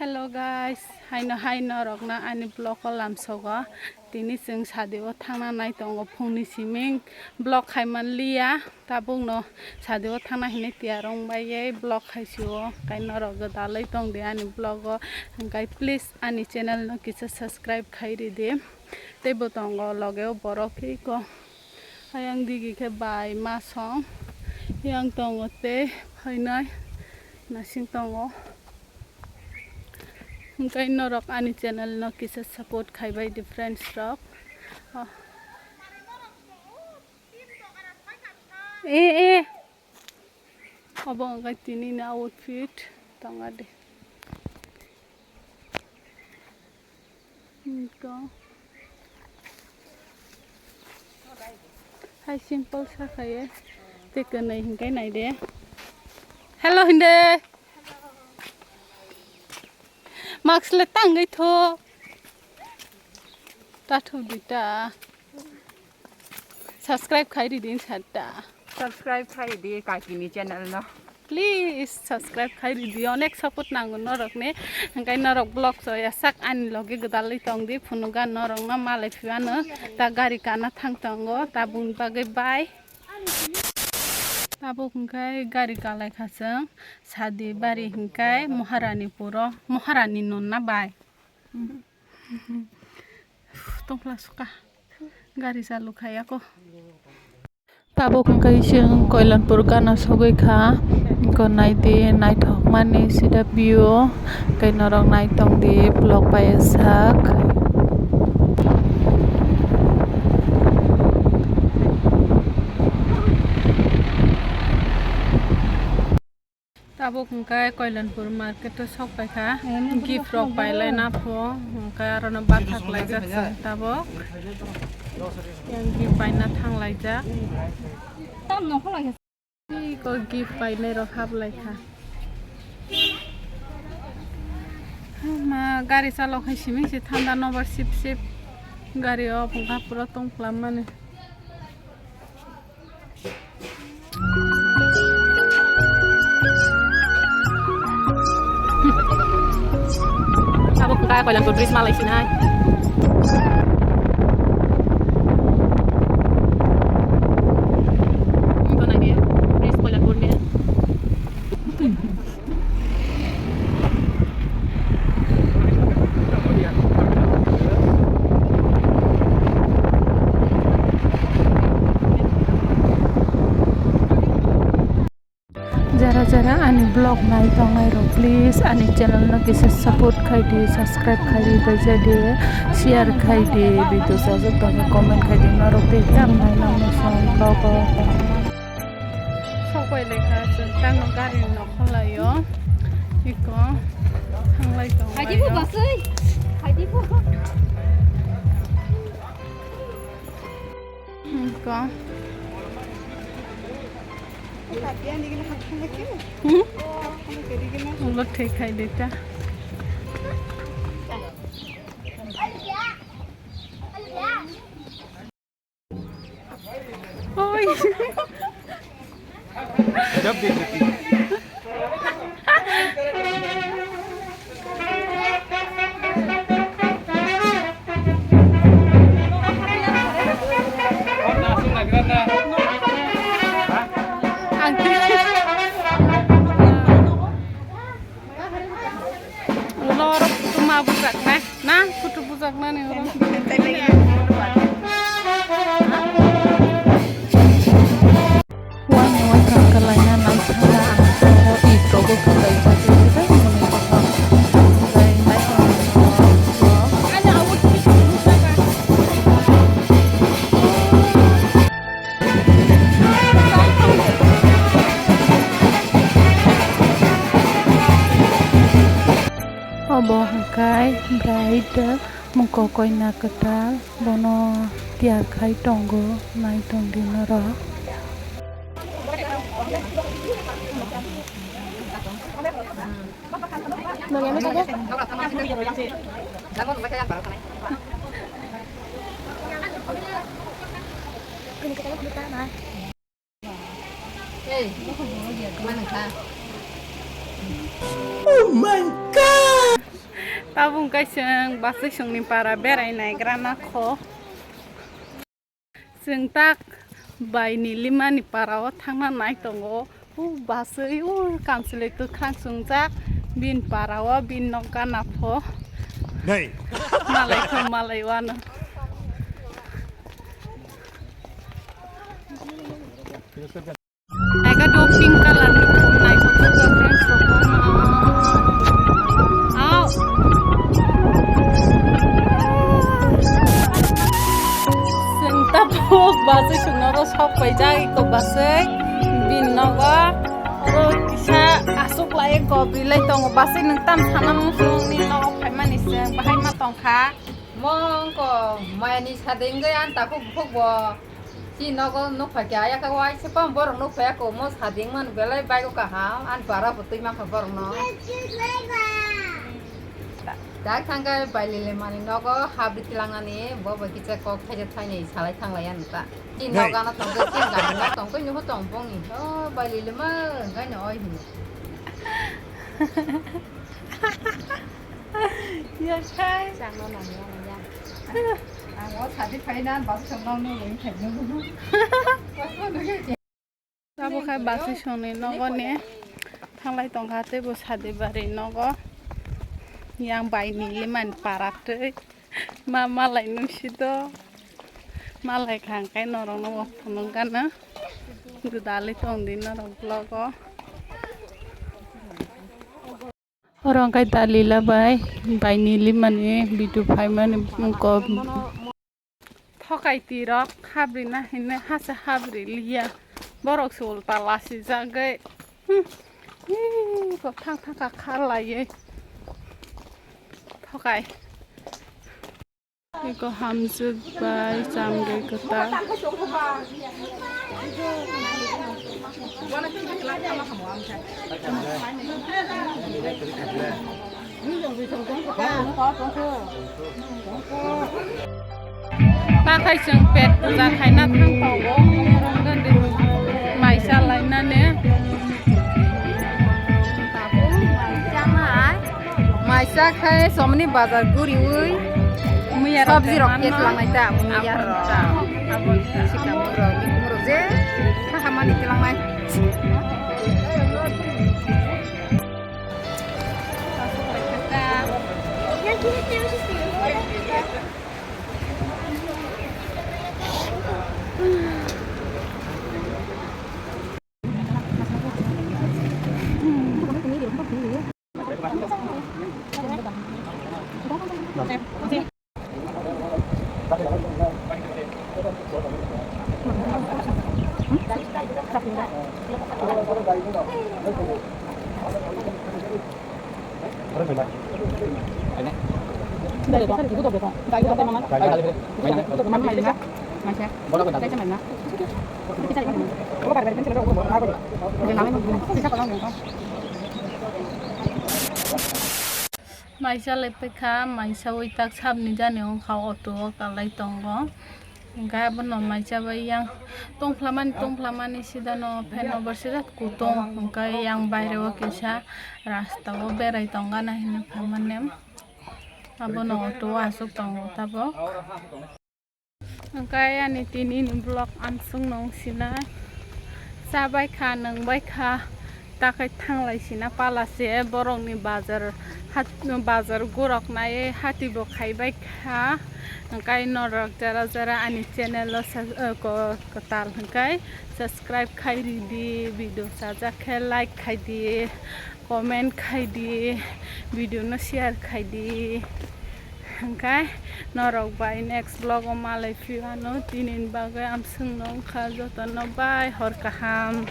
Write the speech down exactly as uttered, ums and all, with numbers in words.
Hello guys, haino haino rokno ani vlog o lamsogo. Tini chwng sadi o thangna nai tongo, phungni siming vlog khai man liya. Tabukno sadi o thangna hinwi tiyar wng bai ye vlog khai si o. Kai norok gwdalwi tong di ani vlog o, hwnkhe please ani channel no kisa subscribe khai ridi. Tei bo tongo loge o borok iko. Ayang digi khe bai ma song yang tongo tei phainai nasing tongo. Hwnkhe norok ani channel no kisa support khai bai di friends rok. Oh. Eh, eh. Obo wngkha tini ni outfit tongadi. Ito. Hai simple sakhaye. Tei kwnwi hinkhe naide. Hello hinde. Mask le tangwi tho. Ta thu duita. Subscribe khai ridi satta. Subscribe khai di kakini channel no. Please subscribe khai ridi. Onek support nango norok ni. Hwnkhe norok vlog so yasak ani loge gwdalwi tong di. Phunuga norok no malai phibano. Ta gari kana thang tongo. Ta bun bagwi bye. Tabuk hwnkhe gari kalai kha chwng. Sadi bari hwnkhe Maharani puro. Maharani nonna bai. Tongphla suka. Gari chalu khaya ko. Tabuk hwnkhe chwng Koilanpur gana sogwi kha. Iko naidi naithokmani sida view. Kei norok naitong di vlog bai sak. Tabuk hwnkhe Koilanpur market o sok paikha, gift rok pailai na pho, hwnkhe aro no bathak laijak se tabuk, yang gift paina thang laijak. Iko gift painai rok hap laikha. Ma gari chalok hai simi se thanda nobar sip sip gari o phungkha pura tong plam mani. Abo kaya Koilanpur bridge malai sinai. Ito na dia bridge Koilanpur ni. Jara jara ani vlog nai tongnai rok, please ani channel no kisa support khai di, subscribe khai di, bai jai di, share khai di, video sajak tongkhe comment khai di, norok tei tam nai nang song vlog o. Sok bai lekha chwng tamo gari no kholai o. Iko thanglai tong. Hai di bo basui. Hai di bo. Iko. Hmm? Ulo thik khai de ta. Oi. Ang Ulo oro photo ma bujaknai. Na photo bujaknani oro. Wani waithang kwlaina naithangna ang tongo, itogo kwlai jagwi kwbangmani bwkhak. Kwlai naithangna. Obo hwnkhe bride, mungko koina kwtal, bono tiyar khai tongo, nai tongdi norok. Oh my God! Tabuk khe chwng Basui songni para berai naigra na kho. Chwng tak bai Nilimani para o thangna nai tongo. O Basui o kamchwlwi kwkhwrang chwngjak, bini para o bini nok gana pho. Nei. Malai kho malai wano. Naikha do pink color ni naikha do friends rok. Au. Chwng tabuk Basui songno ro sok paijak iko Basui bini nogo. Oro kisa aswk lai kobri lai tongo. Basui nwng tam sana muchungni nogo phaimani chwng bahai ma tongkha. Mongko mayani sadengwi ang takhuk bukhuk bo. Chini nogo nukphai khe ayakhe waisa pang borok nukphai ako mo sading mano belai bike o kaham ani para bo twi mankha borok no. Dak thangkhe bai Lilimani nogo habri tilangnani bo bai kicha kok thaijak thainwi salai thanglai ano ta. Chini nogo ano tongkhe chini gari no tongkhe nukho tong bongni o bai Lilima wngkhaino oi hino. Yakhai. Changno nangya nangya. Ang o sadi phaina babu songno nugwi khaino. Tabuk khai Basui songni nogoni thanglai tongkha tei bo sadi bari nogo. Yang bai Nilimani para twi ma malai nusi do. Malai khang kai norok no phunuk gana. Gwdalwi tongdi norok vlog o. Oro hwnkhe Dalila bai, bai Nilimani video phaimani wngkha. Thokai tirok habri na hinwi hasa habri liya. Borok se ulta lasijagwi. Hmm. Ih, kok thang thang kha kha laiwi. Thokai. Eko hamjwk bai chamrwi kwtal. Takhai chwng pet puja khaina thang tongo, maisa lainani. Maisa khai somni bazar guriwi sabji rok khe twlangnai ta, muya rok, sikang rok, je kha khamani twlangnai. Maisa lai paikha, maisa ui tak sabni jani wngkha auto o kalai tongo. Hwnkhe abono maisa bai yang tongphlamani, tongphlamani sida no fan over sida kutung, hwnkhe yang baire o kisa rasta o berai tongana hinwi phaimani. Abono auto o aswk tongo tabuk. Hwnkhe ani tini ni vlog amswk nung sinai. Cha bai kha, nung bai kha, takhai thanglai sina pala se borokni bazar, hat, bazar gorok nai hati bo khai bai kha. Hwnkhe norok jara jara ani channel o sa-, eh, ko-, kwtal hwnkhe subscribe khai ridi, video sajak khe like khai di. Comment khai di, video no share khai di. Hwnkhe norok bai next vlog o malai phiyano, tini ni bagwi amswk no wngkha, joto no bye, hor kaham.